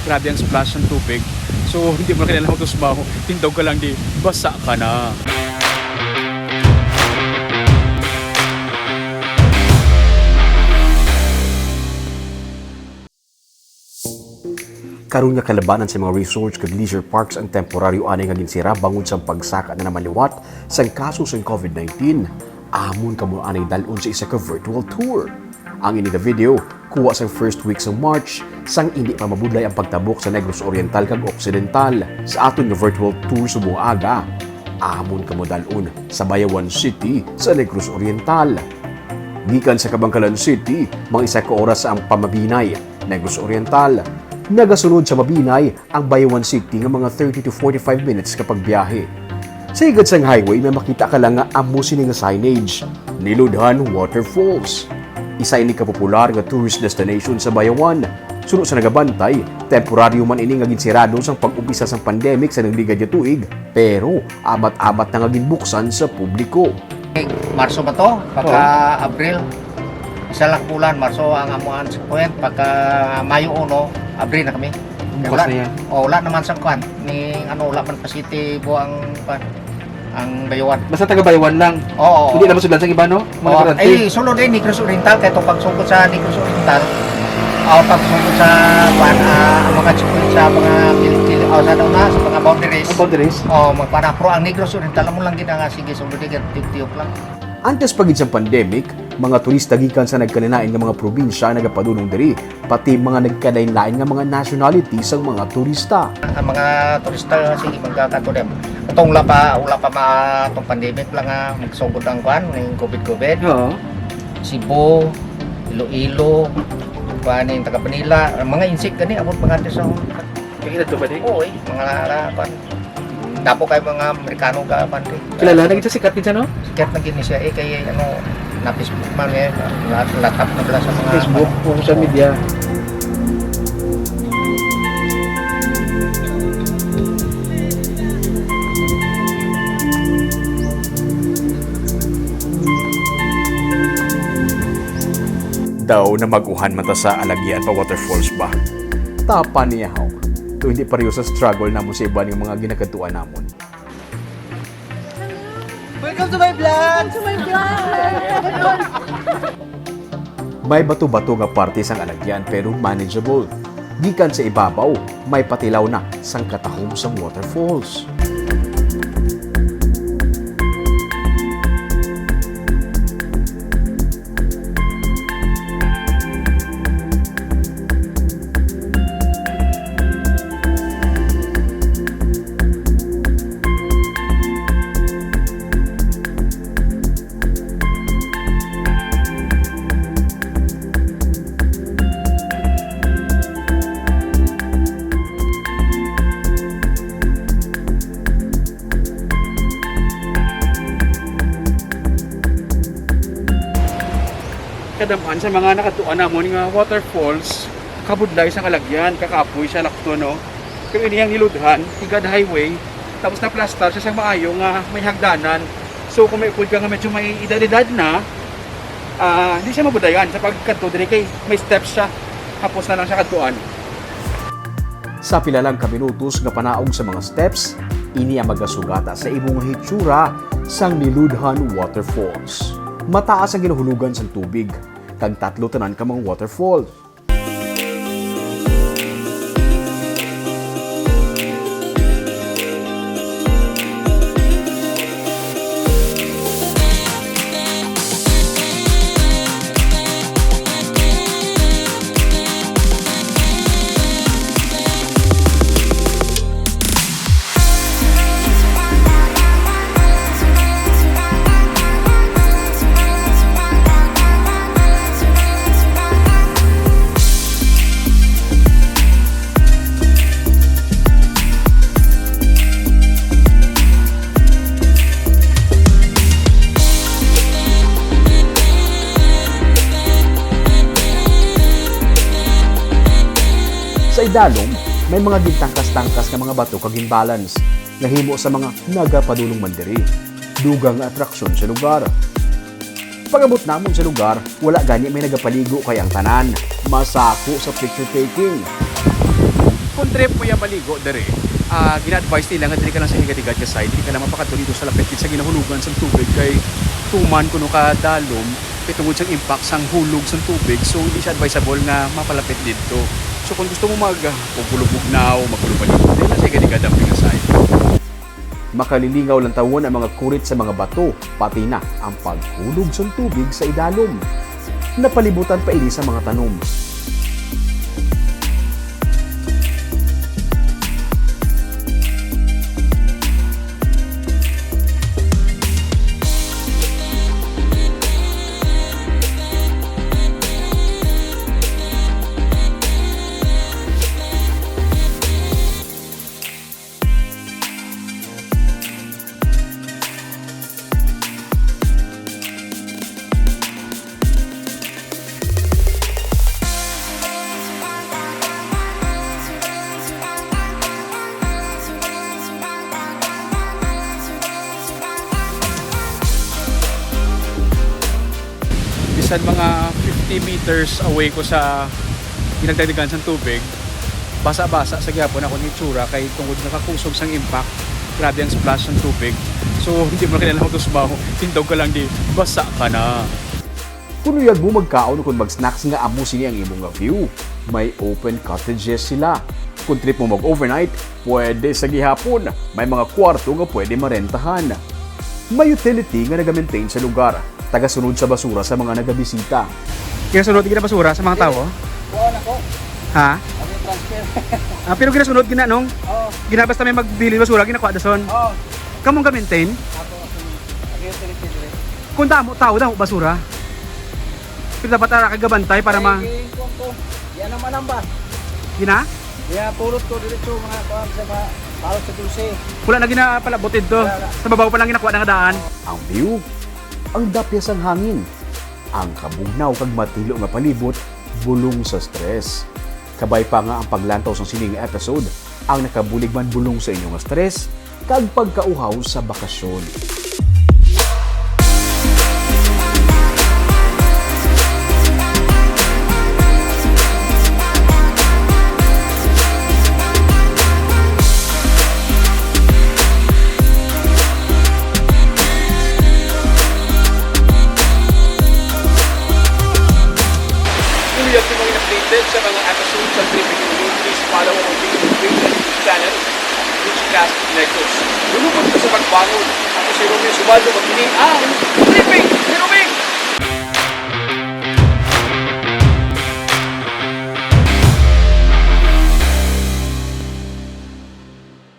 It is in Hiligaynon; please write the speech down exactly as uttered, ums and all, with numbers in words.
Grabe ang splash ng tubig. So, hindi mo na kailangan magtusmaho. Tindog ka lang di, basa ka na. Karon nga kalabanan sa mga resort kag leisure parks ang temporaryo anay nga ginsira bangod sa pagsaka na naman liwat sang kaso sang covid nineteen, amon kamo anay dal-on sa isa ka virtual tour. Ang ini nga video kuha sang first week sang March, sang indi pa mabudlay ang pagtabok sa Negros Oriental kag Occidental. Sa aton nga virtual tour subong aga, amon kamo dal-on sa Bayawan City sa Negros Oriental. Gikan sa Kabankalan City, mga isa ka oras ang pamabinay, Negros Oriental. Nagasunod sa Mabinay ang Bayawan City nga mga thirty to forty-five minutes ka pagbiyahe. Sa higad sang highway, may makita ka lang nga amo sini nga signage, Niludhan Waterfalls. Isa ini ka popular nga tourist destination sa Bayawan. Suno sa nagabantay, temporaryo man ini nga ginsirado sang pag-umpisa sang pandemic sa nagligad nga tuig, pero amat-amat na nga ginbuksan sa publiko. Marso ba to? Pagka Abril. Isa lang bulan, Marso ang amuan sa kuwan. Pagka Mayo uno, Abril na kami. Bukas Wala, na yan. oh, wala naman sa kuwan. Ni, ano, wala man pa city buang kuwan. Ang Bayawan. Basta taga Bayawan lang. Oo. Hindi naman sila sa iba, no? Mga Oh, nakarante. Ay, sulod eh, Negros Oriental. Kaya itong pagsugod sa Negros Oriental, o pagsugod sa, kuwan, ah, ang mga, sa mga kil-, kil-, oh, sa, ano na, sa mga boundaries. Ang boundaries? Oh, magpara. Pero ang Negros Oriental, amo lang gina nga, sige, sulod eh, tiyok-tiyok lang. Antes pa gid sang pandemic, mga turista gikan sa nagkalain-lain nga mga probinsya ang nagapadulong diri, pati mga nagkalain-lain nga mga nationality sang mga turista. Ang mga turista, sige, magkakatulim. Itong wala pa, wala pa ma-, itong pandemic lang nga magsugod ang kuwan, yung covid covid. Oo. Cebu, Iloilo, kuwan, yung taga Manila, ang mga insik gani, abot mga ato sa Kaya ito ba di? Oo, eh, mga, kuwan. Dapo kay mga Amerikano ka, kuwan, eh. Kilala na gid siya, sikat gid siya, no? Sikat na gid ni siya, eh, kay, ano, na Facebook man, eh, lahat, lahat na pala sa mga Facebook, o social media. Daw na mag-uhan man ta sa Alagian pa Waterfalls ba? Tapa niya, ho. To hindi pareho sa struggle namon sa iban nga mga ginakadtuan namon. Welcome to my vlog! To my vlog! May bato-bato nga parte sang Alagian, pero manageable. Gikan sa ibabaw, may patilaw na sang katahom sang waterfalls. Kadam-an sa mga nakadtuan namon nga waterfalls, kabudlay sa Alagian, kakapoy siya lakton, no? Pero ini ang Niludhan, higad highway, tapos naplastar siya sang maayo nga may hagdanan. So, kung may upod ka nga medyo may edad-edad na, ah, di siya mabudlayan sa pagkadto diri kay may steps siya, hapos na lang siya kadtuan. Sa pila lang ka minutos nga panaog sa mga steps, ini ang magasugata sa imo nga hitsura sang Niludhan Waterfalls. Mataas ang ginahulugan sang tubig, kag tatlo tanan ka mga waterfall. Sa idalom, may mga gintangkas-tangkas nga mga bato kag ginbalance nga himo sa mga nagapadulong man diri. Dugang nga atraksyon sa lugar. Pag-abot namon sa lugar, wala gani may nagapaligo kay ang tanan masako sa picture taking. Kung trip mo ya maligo dere, ah, gina-advise nila nga diri ka lang sa higad-higad ka side, diri ka lang mapakadto dito sa lapit gid sa ginahulugan sang tubig kay tuman kuno ka dalom kay tungod sang impact sang hulog sang tubig. So, hindi siya advisable nga mapalapit didto. So, kung gusto mo mag, ah, pagulog-bugnaw, magulog-baligo, diri lang sa higad-higad ang mga side. Makalilingaw lantawon ang mga kurit sa mga bato, pati na ang paghulog sang tubig sa idalom. Napalibutan pa ini sa mga tanom. Bisan mga fifty meters away ko sa ginagdagdagan sang tubig, basa-basa sa gihapon ako ni itsura kay tungod nga kakusog sang impact, grabe ang splash sang tubig. So, hindi mo na kinahanglan magtusmaw, tindog ka lang di, basa ka na. Kung luyag mo magkaon o kung mag-snacks nga amo sini ang imo nga view, may open cottages sila. Kung trip mo mag-overnight, pwede sa gihapon. May mga kwarto nga pwede marentahan. May utility nga nagamaintain sa lugar. Tagasunod sa basura sa mga nagabisita. Ginasunod gina basura sa mga tawo? Kuha na ko. Ha? Ang transfer. Ah, pero ginasunod gina nung Oo. Gina basta may magbilin basura, ginakuha dason. Oo. Kamong ga-maintain? Ako, ako. Ang utility dire. Kung damo tao, damo basura. Pero dapat ara ka gabantay para ma Ay, kuwan ko. Yan ang manamba. Gina? Kaya pulot ko diretso mga kuwan sa mga balot sa dulce. Wala na ginapalabot dito. Wala na. Sa babaw pa lang ginakuha na nga daan. Ang view, ang dapya sang hangin, ang kabugnaw kag matilo nga palibot, bulong sa stress. Kabay pa nga ang paglantaw sang sini nga episode, ang nakabulig man bulong sa inyo nga stress kag pagkauhaw sa bakasyon. Kung luyag mo maging updated sa mga episodes sa Tripping Inuyon, please follow our Facebook page and YouTube channel, Beachcast Negros. Lulubot ko sa pagbangon. Ako si Romeo Subaldo, kag kini ang Tripping Inuyon!